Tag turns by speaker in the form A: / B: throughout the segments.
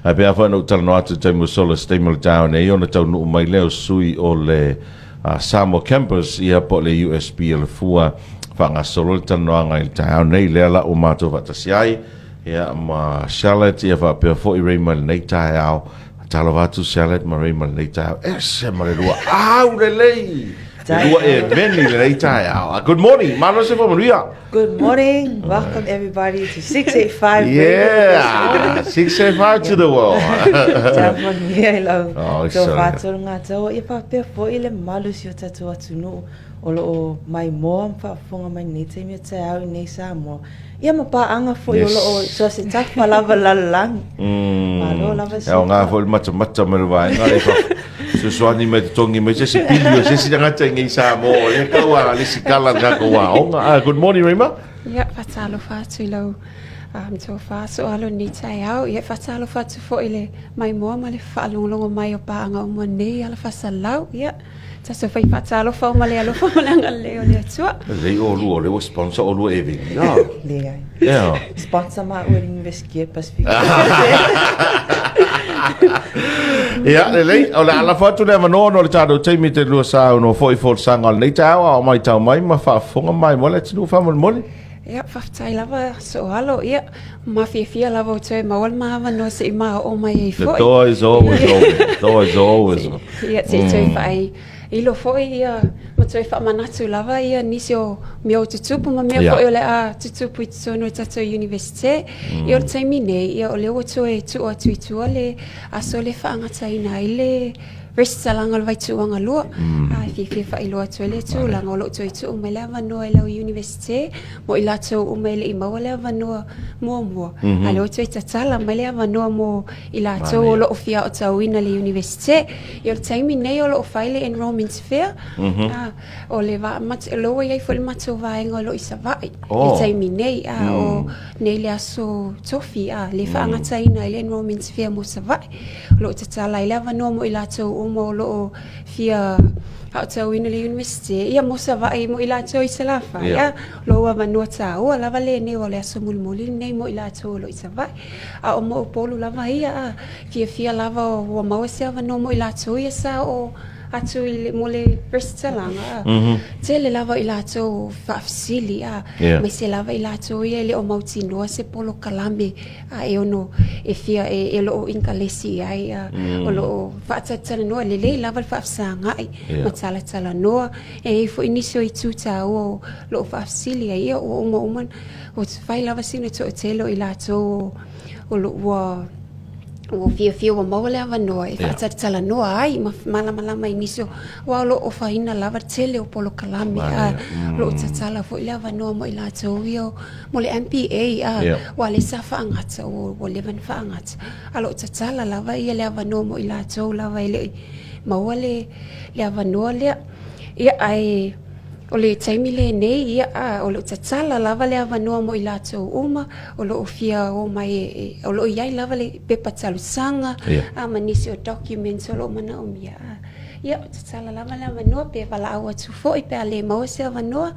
A: Ae pei lava foi ona ou talanoa atu i le taimi ua sola i se taimi o le taeao nei ona taunuu mai lea o sui o le Samoa Campus ia po o le USB Alafua faagasolo le talanoaga i le taeao nei lea la ua matou faatasi ai ia ma Charlotte ia faapea foi Raymond i lenei taeao. Talofa atu Charlotte ma Raymond i lenei taeao. Ese ma le lua au lelei! Le lua e meni i lenei taeao. Good morning, malo se manuia.
B: Good morning. Welcome everybody to 685
A: Yeah, 685 to the world.
B: Tau manuia i lau oh, tō whātoro ngā taua. Ia whāpea foi le malu si o tātou atunuu o lo o mai moa ma whaafonga mai nei taimi o te au i nei Samoa. Ia ma pāanga foi yes. o lo o so se tafa lava lalalangi.
A: Mm. Malo lava si. Eo ngā foi le matamata mai le vaenga. Fesoasoani mai totogi mai se isi pili o se isi tagata i nei Samoa o lea kau a le isi kala le tatou aoga. Ah, good morning Rima.
C: Ia, faatalofa atu i lau um, tofa soalo nei taeao. Ia, faatalofa atu foi le maimoa ma le faalogologo mai o paaga uma nei ala fasalau. Ia, tatou fai faatalofa uma le alofa ma le agalelei o le Atua.
A: Lelei olua, o lea ua sponsor olua e Veni. Ah.
B: Leai. Yeah. Sponsor ma ua University Pacific.
A: Ia, lelei, o le a lafo atu le avanoa ona o le tatou taimi te lua saunoa foi folasaga o lenei taeao a o matau mai ma faafofoga mai mo le atunuu faamolemole.
C: Ia, faafetai lava Soalo. Ia, mafiafia lava o toe maua le maavanoa se i maoo mai ai
A: foi. The door is always open. The door is always open.
C: Ia, se i toe whaai ilo foi ia ma toe faamanatu lava ia nisi o mea o tutupu ma mea yeah. foi o le a tutupu i totonu o tatou universite. Mm. Ia o le taimi nei, ia o lea ua toe tuu atu i tua le aso le faagataina ai le resitalaga o le vaituuaga lua. Mm. A fiafia faailoa atu ai le tulaga o lo o toe tuu mai le avanoa i lau universite mo i latou uma e le i maua le avanoa muamua. Mm -hmm. A lea ua toe tatala mai le avanoa mo i latou o lo o fia aotauina le Iunivesite. Ia o le taimi nei o lo o fai le enrolment fair, mm -hmm. a, o le va, mat, o lea ua i ai foi le matou vaega o lo o i Savaii oh. le taimi nei, a, mm. o nei le aso tofi, a, le mm. faagataina ai le enrolment fair mo Savaii. O lo o tatala ai le avanoa mo i latou uma o lo o fia aotauina le Iunivesite, ia mo Savaii mo i latou i Salafai, yeah. a, o lo o avanoa tāua lava lenei o le aso mulimuli lenei mo i latou o lo o i Savaii. A o mo Upolu lava ia, a fiafia lava ua maua se avanoa mo i latou ia sa oo atu i le, mo le resitalaga, a. Mm -hmm. Tele lava i latou faafesili, a. Yeah. Aemaise lava i latou ia e le o mautinoa se polokalame a e ono e fia e, e lo o inkalesi i ai, a. Mm. O lo o faatalatalanoa, lelei lava le faafesagai, yeah. ma talatalanoa. E i ai foi nisi o itu tāua o lo o faafesili ai, ia ua uma uma, Ua fai lava sina toatele o i latou o lo ua ua fiafia ua maua le avanoa e faatalatalanoa ai ma malamalama i nisi o aua o lo o ofaina lava le tele o polokalame a o lo o tatala foi le avanoa mo i latou ia mo le MPA a aua lea sa faagata ua leva ona faagata a o lo o tatala lava ia le avanoa mo i latou lava e le i maua le le avanoa lea. Ia ae O le taimi lenei, ia, o lo o tatala lava le avanoa mo i latou uma o lo o fia o mai e, o lo o i ai lava le pepa talosaga yeah. ma nisi o documents o lo o manaomia. Ia, tatala lava le avanoa pe valaau atu foi pe a le maua se avanoa,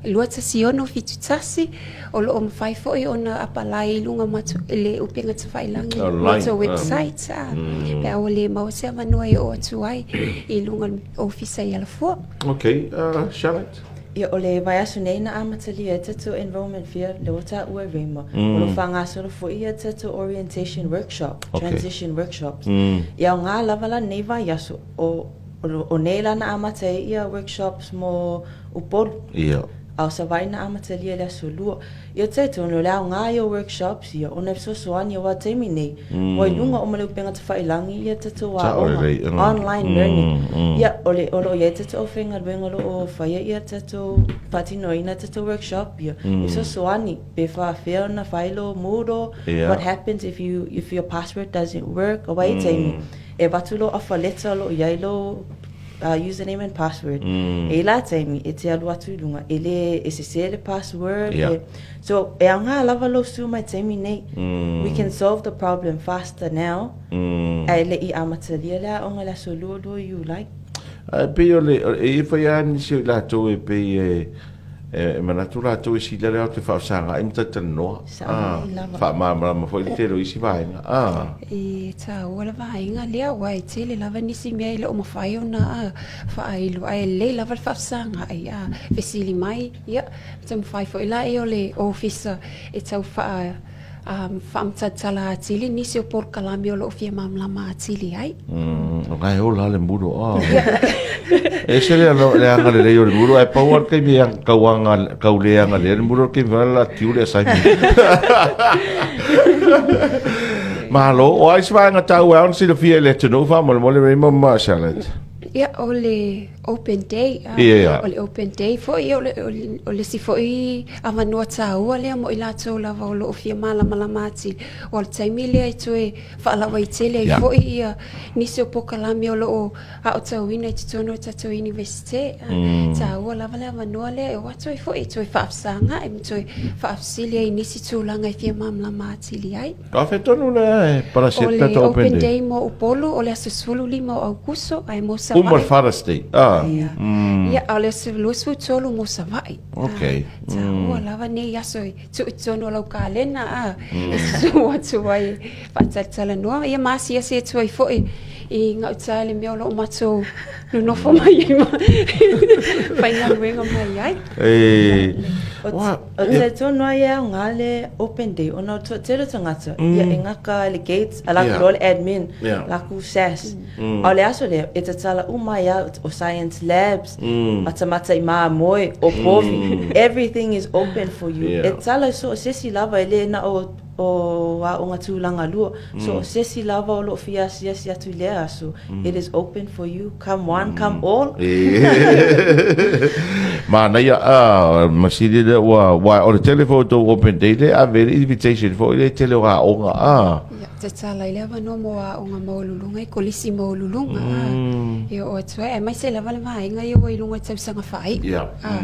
C: 21671, o lo o mafai foi ona apalai i luga matou, i le upega tafailagi, matou website, mm. pe a ua le maua se avanoa e oo atu ai i luga o le ofisa i Alafua.
A: Ok, Charlotte?
B: Ia, o le vaiaso nei na amatalia ai tatou enrolment fair, lea ua taua e Rima, mm. o lo o faagasolo foi ia tatou orientation workshop, okay. transition workshops. Mm. Ia, o ngā lava la nei vaiaso, o, o, o nei la na amata ai ia workshops mo Upolu.
A: Ia.
B: A o Savaii na amatalia i le aso lua. Ia talitonu, o le aoga ia o workshops ia, ona e fesoasoani aua taimi nei, ua i luga uma le upega tafailangi ia tatou aoga, online learning. Ia, o le, o lo o i ai tatou aufaigaluega o lo o faia ia tatou, faatinoina tatou workshop ia, e fesoasoani pe faafefea ona fai lou Moodle, what happens if you, if your password doesn't work, aua e i ai taimi, e avatu lou offer letter o lo o i ai lou username and password. Mm. E i la taimi, e te alu atu i lunga, e le, e sese le password. Yeah. E, so, e aoga lava lou sue mai taimi nei. Mm. We can solve the problem faster now. Mm. Ae le i amatalia le aoga le aso 22 Iulai.
A: Ae pei o le, e i whai a nisi o i latou e pei e, E manatu latou e sili lea o te faafesagai ma talatalanoa. Faamalamalama foi le tele o isi vaega.
C: E taua le vaega lea aua e tele lava nisi mea e le o mafai ona faailo ae lelei lava le faafesagai. Fesili mai, ia, taumafai foi laia o le ofisa e tau faa faamatalatala atili nisi o polokalame o lo o fia malamalama atili ai.
A: O ka e ola le mulo. Oh. E se le le anga le lei o le mulo ai pau al ke mi kau anga kau le anga le mulo ke mi la tiu le sai. Malo, o ai sva nga tau e on si le fia le tunu fa mo mo le mo ma Charlotte.
C: Ia, o le Open Day. O le Open Day foi, o le isi foi avanoa taua lea mo i latou lava o lo o fia malamalama atili. O le taimi lea e toe faalauaitele ai foi ia nisi o polokalame o lo o aotauina i totonu o le tatou Iunivesite. Taua lava le avanoa lea e o atu ai foi e toe faafesagai ma toe faafesili ai i nisi tulaga e fia malamalama atili ai.
A: Ka whea tonu lea e Paraseta
C: O le
A: ta
C: Open
A: Open Day?
C: Day mo Upolu o le aso 15 o Aukuso ae mo Savaii.
A: Uma le Father's Day. Ah.
C: Ia. Ia, a o le aso 23 mo Savaii.
A: Okay.
C: Ah, taua lava nei aso e tuu i totonu o lau kalena a e susu atu ai e faatalatalanoa. Ia ma asiasi atu ai foi i gauta i le mea o lo o matou nonofo mai ai ma faigaluega mai ai.
A: E,
B: wa, O te tonu ai e aoga le open day ona o te tele o tagata ia e ngaka le gates a lakou loa le admin lakou SAS a o le aso lea e tatala uma ai a o science labs matamata i mamoe o povi everything is open for you e tala i so o se isi lava e le na o o aoga tulaga lua so o se isi lava o lo o fia asiasi atu i lea aso it is open for you come one come all.
A: Manaia a masili le ua ua o le tele foi tou open day le ave le invitation foi le tele o aoga a.
C: Ia, tatala i le avanoa mo aoga maualuluga i kolisi maualuluga a. E oo atu ai, aemaise lava le vaega ia ua i luga i tausaga faaiu. A,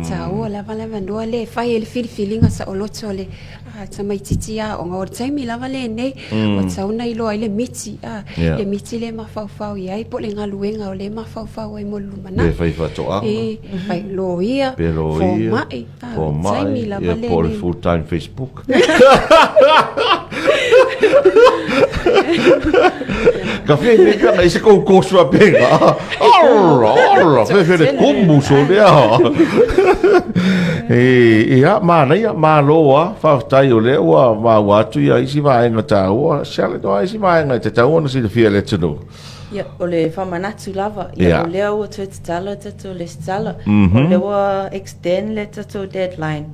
C: taua lava le avanoa lea e fai ai le filifiliga saoloto a le A tamaititi aoga, o le taimi lava lenei, ua tatau ona iloa ai le miti, a, le miti lea e mafaufau i ai, po o le galuega o lea e mafaufau ai mo le lumanai.
A: Pe fai faatoaga.
C: E, fai loia,
A: pe loia,
C: fomai, a, o le taimi lava lenei.
A: Po o le full time Facebook. Ka fia i pea i se kou kōsua pēnga. Arra, arra, fe fe le kumu so lea. E, ia, mānaia, mālō a, whawhetai o lea ua māua atu ia isi vaenga tāua, Charlotte, o isi vaenga e te tau ona silafia le atunuu.
B: Ia, o le whamanatu lava, ia, o lea ua toe tatala tatou lesitala, o lea ua extend le tatou deadline,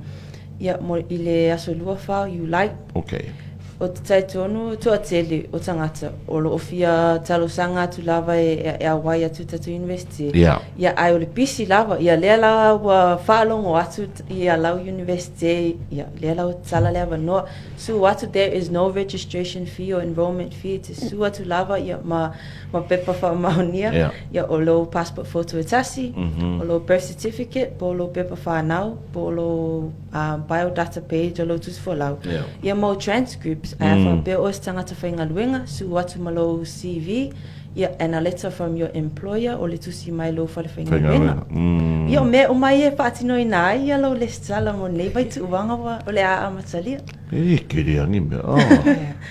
B: ia, mo, i le aso 24 o Iulai.
A: Okay.
B: O te taitonu toatele o tagata o lo o fia talosaga atu lava e e auai atu i tatou university.
A: Yeah.
B: Ia ae o le pisi lava, ia lea la ua faalogo atu ia lau university, ia lea la ua tatala le avanoa. Sue atu there is no registration fee or enrollment fee, te sue atu lava ia ma ma pepa faamaonia,
A: Yeah.
B: ia o lou passport photo e tasi, o lou birth certificate po o lou pepa whanau, po o lou biodata page o lou tusi folau.
A: Yeah.
B: Ia mau transcripts, ae a faapea oe se tagata faigaluega, sue atu ma lou CV, ia, and a letter from your employer o le tusi mai lou fale faigaluega. Ia, o mea uma ia e faatinoina ai ia lou lesitala mo nei vaituuaga ua o le a amatalia.
A: E kere angi mea. Oh.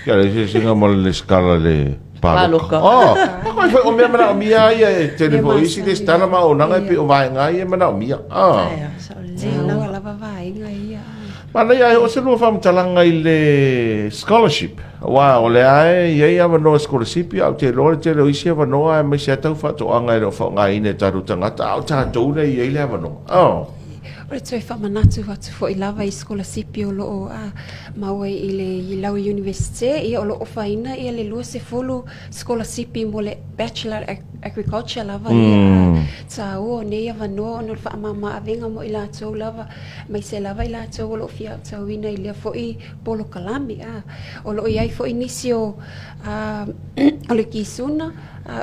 A: Kia le se singa mo le lesitala le paloka.
B: Paloka.
A: Oh, ma koe o mea manaomia ia e tele
C: Ia
A: foi isi lesitala ma auaunaga e pei o vaega ia e manaomia. Ah.
B: Ae, sao lelei
C: Taua
B: lava.
C: lava vaega ia.
A: Manaia ai o se lua faamatalaga i le scholarship. Aua o lea e i ai avanoa scholarship, a ou te iloa le tele o isi avanoa aemaise lava tau faatoaga e le o faaaogaina e tatou tagata, a o tatou lea e i ai le avanoa. Oh.
C: O le toe faamanatu atu foi lava i sikolasipi o lo o maua i le i lau Iunivesite, ia o lo o ofaina ia le 20 sikolasipi mo le Bachelor Agriculture lava ia a taua o nei avanoa ona o le faamama avega mo i latou lava, aemaise lava i latou o lo o fia aotauina i lea foi polokalame. A o lo o i ai foi nisi o o le kisuna,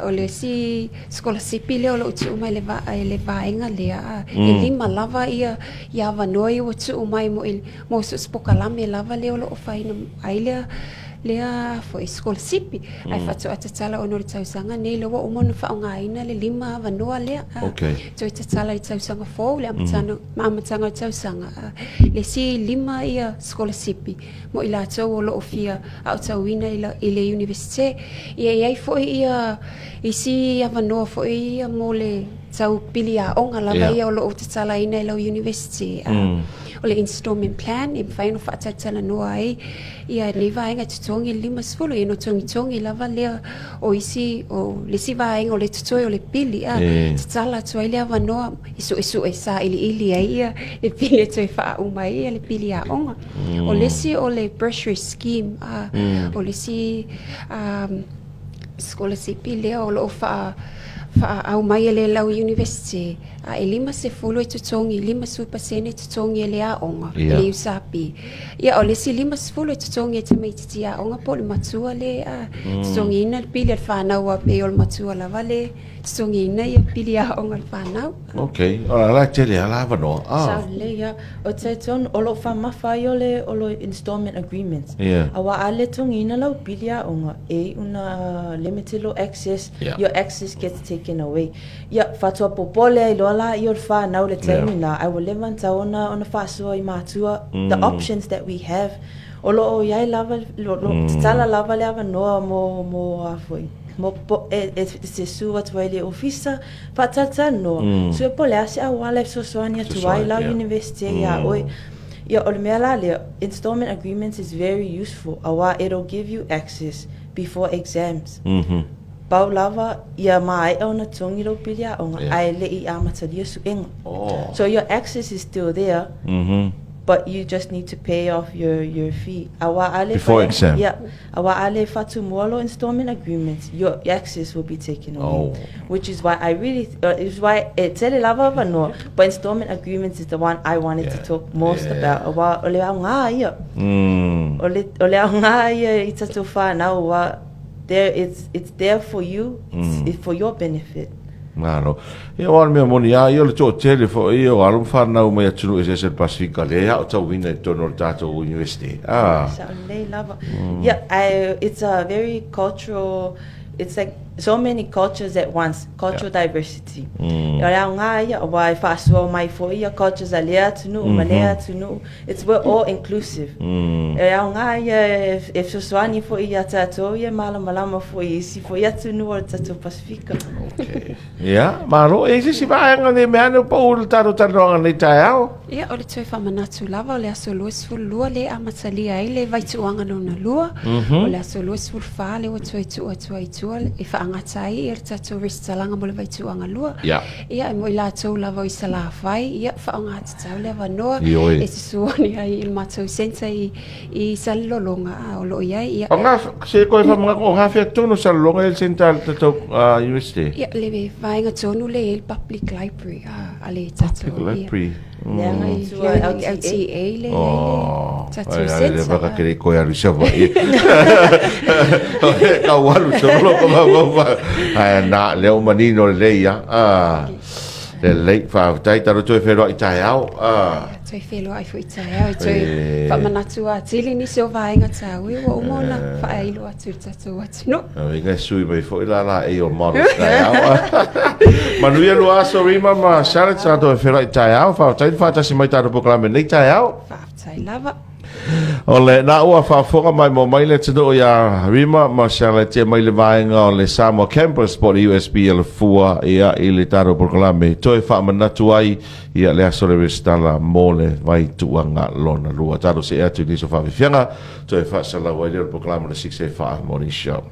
C: o le isi sikolasipi lea o lo o tuu mai i le vaega lea, a e lima lava ia avanoa ia ua tuu mai mo mo so o se polokalame lava lea o lo o ofaina ai lea. lea foi sikolasipi ae faatoa tatala ona o le tausaga nei lea ua uma ona faaaogaina le 5 avanoa lea. Toe tatala i le tausaga fou le amataga amataga o le tausaga le isi 5 ia sikolasipi mo i latou o lo o fia aotauina i le Iunivesite. Ia e i ai foi ia isi avanoa foi ia mo le tau pili aoga lava ia o lo o tatalaina e lau Iunivesite. O le installment plan e mafai ona faatalatalanoa ai ia nei vaega e totogi le 50, ia ona togitogi lava lea o isi o le isi vaega o le totoe o le pili a tatala atu ai le avanoa e suesue sailiili ai ia le pili e toe faauma ai ia le pili aoga. O le isi o le bursary scheme a o le isi sikolasipi lea o lo o faa faaau mai e le lau Iunivesite a e 50 e totogi, 50% e totogi e le aoga, e le USP. Ia o le isi 50 e totogi e tamaitiiti aoga po o le matua le a totogiina le pili a le fanau aua pei o le matua lava le totogiina ia pili aoga a le fanau.
A: Ok, o la la tele a la avanoa. Ah.
B: Sao lelei ia. O te tonu, o lo o faamafa ai o le, o lo installment agreements. Aua a le totogiina lau pili aoga, e iu na limited lo access, your access gets taken away. Ia, faatoa popole ai loa laia o le whanau le taimi na, ae ua leva ona tatau ona, ona faasoa i matua, the options that we have, o lo o i ai lava, lo, lo, tatala lava le avanoa mo, mo a foi, mo po, e, e, e susu atu ai i le ofisa, faatalatalanoa, sue po o le a se auala e fesoasoani atu ai lau Universite iā oe. Ia, o le mea la lea, installment agreements is very useful, aua it'll give you access before exams. Pau lava ia maea ona togi lou pili aoga ae le i amatalia suega. So your access is still there but you just need to pay off your your fee. Aua a le
A: Before exam.
B: Yeah. Aua a le whatumua lo installment agreements, your access will be taken away. Which is why I really, is why e tele lava avanoa, but installment agreements is the one I wanted to talk most about. Aua o le aoga ia. O le, o le aoga ia i tatou whanau, aua There it's it's there for you, it's mm. for your benefit.
A: Malo. Ia o le mea moni a ia o le toatele foi ia o alo ma whanau mai atunuu eseese le Pasifika le a o tauina i totonu o le tātou university.
B: Ah. Sa lelei lava. Yeah, I, it's a very cultural, it's like so many cultures at once, cultural diversity. O le aoga ia, aua e faasoa mai foi ia cultures a lea atunuu ma lea atunuu. It's we're all inclusive. E aoga ia e fesoasoani foi iā tātou ia e malamalama foi i isi foi atunuu o le tatou Pasifika.
A: Okay. Ia, malo. E i ai se isi vaega nei mea ane o pau le tatou talanoaga nei taeao?
C: Ia, o le toe faamanatu lava o le aso 22 lea e amatalia ai le vaituuaga lona lua. O le aso 24 lea ua toe tuu atu ai i tua e faagata ai ia le tatou resitalaga mo le vaituuaga lua. Ia, e mo i latou lava o i Salafai, ia, faaaoga Tatau le avanoa e susuani ai i le matou centre i, i Salelologa a o lo o i ai. Ia.
A: O ngā, se koe whamangaku, o ngā whea tonu Salelologa i le centre a le tatou university?
C: Ia, le vaega tonu le i le public library a, a le tatou.
A: Public library.
B: Le anga i tua LTA.
C: LTA le i ai le tatou centre.
A: Le waka kere koe alu sa wai. Ka walu solo ko ma ma. Ai na le o manino le leia. Ah. Lelei, faafetai, talo toe feiloai taeao. Ah.
C: Toe feiloai foi taeao, e toe faamanatu atili nisi o vaega taua ua uma ona faailo atu i le tatou atunuu.
A: Uiga e sui mai foi la la e o model taeao. Manuia lua aso Rima ma Charlotte, sa toe feiloai taeao, faafetai le faatasi mai tatou polokalame nei taeao.
C: Faafetai lava.
A: O le na ua faafofoga mai mo mai le atunuu iā Rima ma Charlotte mai le vaega o le Samoa Campus po o le USB a le Fua ia i le tatou polokalame toe faamanatu ai ia le aso le resitala mo le vaituaga lona lua. Tatou see atu i nisi o faafiafiaga toe faasalau ai lea o le polokalame o le 6 A 5 Morning Show.